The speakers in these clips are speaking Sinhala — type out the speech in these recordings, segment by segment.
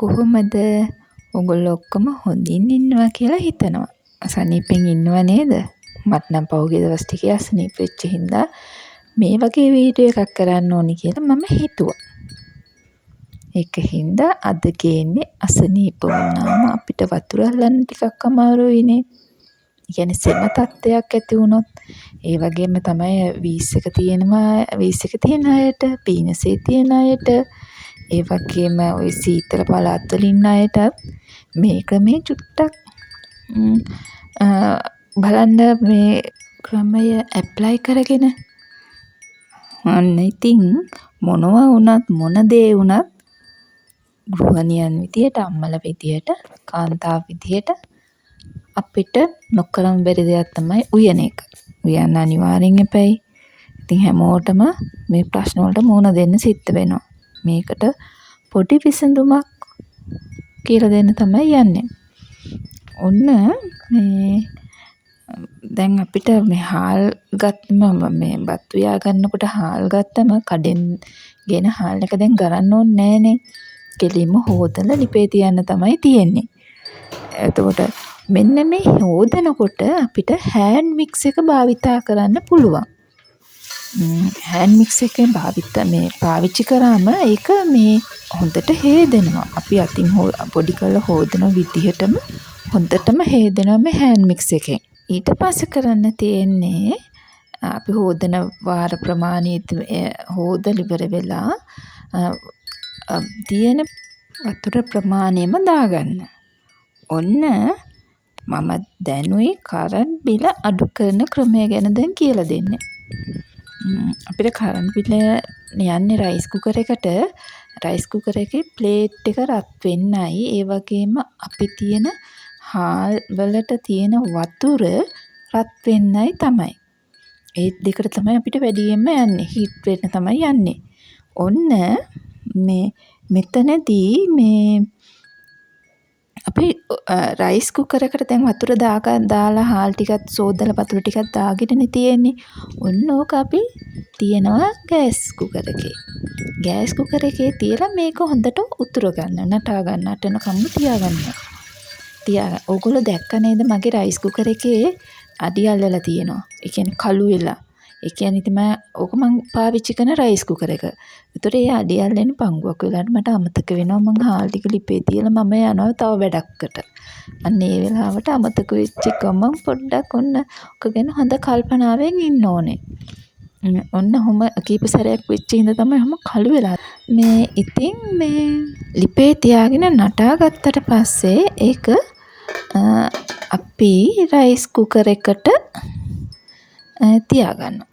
කොහොමද? ඔගොල්ලෝ ඔක්කොම හොඳින් ඉන්නවා කියලා හිතනවා. අසනීපෙන් ඉන්නව නේද? මට නම් පහුගිය දවස් ටිකේ අසනීප වෙච්ච හින්දා මේ වගේ වීඩියෝ එකක් කරන්න ඕනි කියලා මම හිතුවා. ඒක හින්දා අද ගේන්නේ අසනීප වුණාම අපිට වතුර අල්ලන්න ටිකක් අමාරුයිනේ. ඒ කියන්නේ සෙම තත්ත්වයක් ඇති වුණොත් ඒ වගේම තමයි වීස් එක තියෙනවා වීස් එක තියෙන අයට, පීනසේ තියෙන අයට, ඒ වගේම ඔය සීතල පළාත්වල ඉන්න අයටත් මේ ක්‍රමේ චුට්ටක් බලන්න මේ ක්‍රමය ඇප්ලයි කරගෙන. අන්න ඉතින් මොනවා වුණත් මොන දේ වුණත් ගෘහණියන් විදියට, අම්මලා විදියට, කාන්තාව විදියට අපිට නොකරම බැරි දෙයක් තමයි උයන එක. උයන්න අනිවාර්යෙන් එපැයි. ඉතින් හැමෝටම මේ ප්‍රශ්න වලට මුහුණ දෙන්න සිද්ධ වෙනවා. මේකට පොඩි විසඳුමක් කියලා දෙන්න තමයි යන්නේ. ඔන්න මේ දැන් අපිට මේ හාල් ගත්තම මේ බත් උයා ගන්නකොට හාල් ගත්තම කඩෙන් ගෙන හාල් එක දැන් ගරන්න ඕනේ නෑනේ. කෙලින්ම හෝදලා ලිපේ තියන්න තමයි තියෙන්නේ. එතකොට මෙන්න මේ හෝදනකොට අපිට හෑන්ඩ් මික්ස් එක භාවිතා කරන්න පුළුවන්. හෑන්ඩ් මික්ස් එකෙන් මේ පාවිච්චි කරාම ඒක මේ හොඳට හේදෙනවා. අපි අතින් පොඩි කරලා හෝදන විදිහටම හොඳටම හේදෙනවා මේ හෑන්ඩ් මික්ස් එකෙන්. ඊට පස්සේ කරන්න තියෙන්නේ අපි හෝදන වාර ප්‍රමාණය හෝදලා ඉවර වෙලා තියෙන වතුර ප්‍රමාණයම දාගන්න. ඔන්න මම දැනුයි කරන්ට් බිල අඩු කරන ක්‍රමය ගැන දැන් කියලා දෙන්නේ. අපිට කරන්ට් බිල යන්නේ රයිස් කුකර් එකට. රයිස් කුකර් එකේ ප්ලේට් එක රත් වෙන්නයි, ඒ වගේම අපි තියෙන හාල් වලට තියෙන වතුර රත් වෙන්නයි තමයි. ඒ දෙකට තමයි අපිට වැඩියෙන්ම යන්නේ. හීට් වෙන්න තමයි යන්නේ. ඔන්න මේ මෙතනදී මේ අපි රයිස් කුකර් එකට දැන් වතුර දාලා හාල් ටිකත් සෝදලා වතුර ටිකක් දාගෙනනේ තියෙන්නේ. ඔන්න ඕක අපි තියනවා ගෑස් කුකර් එකේ. ගෑස් කුකර් එකේ තියලා මේක හොඳට උතුර ගන්න, නටා ගන්න, නටනකම්ම තියාගන්න. ඕගොල්ලෝ දැක්ක නේද මගේ රයිස් කුකර් එකේ අඩි අල්ලලා තියෙනවා. ඒ කියන්නේ කළු වෙලා. ඒ කියන්නේ ඉතින් මම ඕක මං පාවිච්චි කරන රයිස් කුකර් එක. ඒතකොට ඒ අඩි අල්ලෙන පංගුවක් වෙලාවට මට අමතක වෙනවා මං හාල් ටික ලිපේ තියලා මම යනවා තව වැඩකට. අන්න ඒ වෙලාවට අමතක වෙච්ච ගමන් පොඩ්ඩක් ඔන්න ඔක ගැන හොඳ කල්පනාවෙන් ඉන්න ඕනේ. ඔන්න ඔහොම කීප සැරයක් වෙච්ච හින්දා තමයි ඔහොම කළු වෙලා. මේ ඉතින් මේ ලිපේ තියාගෙන නටා ගත්තට පස්සේ ඒක අපි රයිස් කුකර් එකට තියාගන්නවා.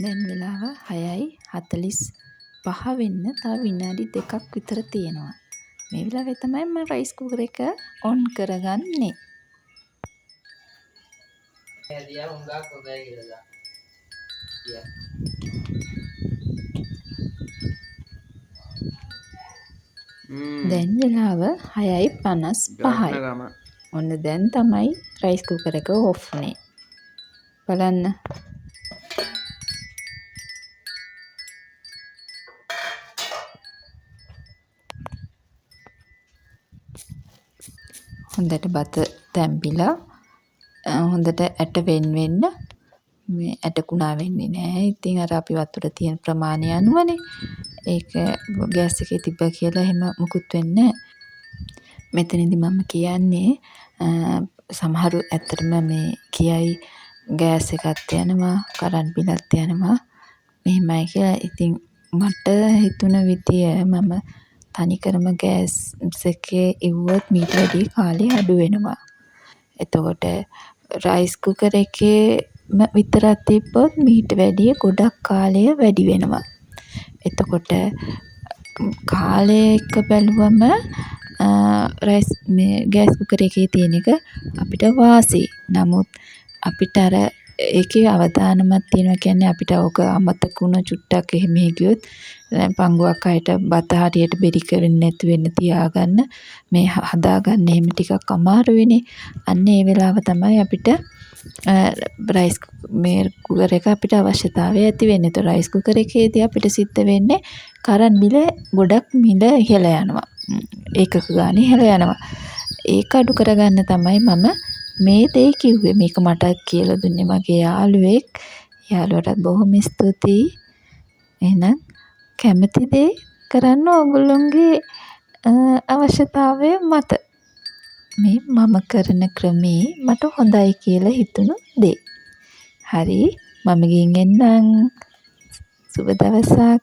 දැන් වෙලාව 6:45 වෙන්න තව විනාඩි දෙකක් විතර තියෙනවා. මේ වෙලාවේ තමයි මම රයිස් කුකර් එක ඔන් කරගන්නේ. දැන් වෙලාව 6:55යි. ඔන්න දැන් තමයි රයිස් කුකර් එක ඔෆ් වුනේ. බලන්න. හොඳට බත තැම්බිලා හොඳට ඇට වෙන් වෙන්න මේ ඇට කුණා වෙන්නේ නෑ. ඉතින් අර අපි වතුර තියෙන ප්‍රමාණය අනුවනේ. ඒක ගෑස් එකේ තිබ්බා කියලා එහෙම මුකුත් වෙන්නේ නෑ. මෙතනදි මම කියන්නේ සමහරු ඇත්තටම මේ කියයි ගෑස් එකත් යනවා, කරන්ට් බිලත් යනවා මෙහෙමයි කියලා. ඉතින් මට හිතුණ විදිය මම තනිකරම ගෑස් එකේ ඉව්වොත් මීට වැඩිය කාලය අඩු වෙනවා. එතකොට රයිස් කුකර් එකේම විතරක් තිබ්බොත් මීට වැඩිය ගොඩක් කාලය වැඩි වෙනවා. එතකොට කාලය එක්ක බැලුවම රයිස් මේ ගෑස් කුකර් එකේ තියෙන එක අපිට වාසියි. නමුත් අපිට අර ඒකේ අවදානමක් තියෙනවා. කියන්නේ අපිට ඕක අමතක වුණ චුට්ටක් එහෙ මෙහෙ ගියොත් දැන් පංගුවක් අයට බත හරියට බෙරි කරන්නේ නැති වෙන්න තියාගන්න මේ හදාගන්න එහෙම ටිකක් අමාරුයිනේ. අන්න ඒ වෙලාව තමයි අපිට රයිස් මේ කුකර් එක අපිට අවශ්‍යතාවය ඇති වෙන්නේ. එතකොට රයිස් කුකර් එකේදී අපිට සිද්ධ වෙන්නේ කරන්ට් බිල ගොඩක් මිල ඉහළ යනවා. ඒකක ගාණ ඉහළ යනවා. ඒක අඩු කරගන්න තමයි මම මේ දේ කිව්වේ. මේක මට කියලා දුන්නේ මගේ යාළුවෙක්. යාළුවටත් බොහොම ස්තුතියි. එහෙනම් කැමති දේ කරන්න ඕගොල්ලොන්ගේ අවශ්‍යතාවය මත. මේ මම කරන ක්‍රමේ මට හොඳයි කියලා හිතුණු දේ. හරි, මම ගිහින් එන්නම්. සුබ දවසක්.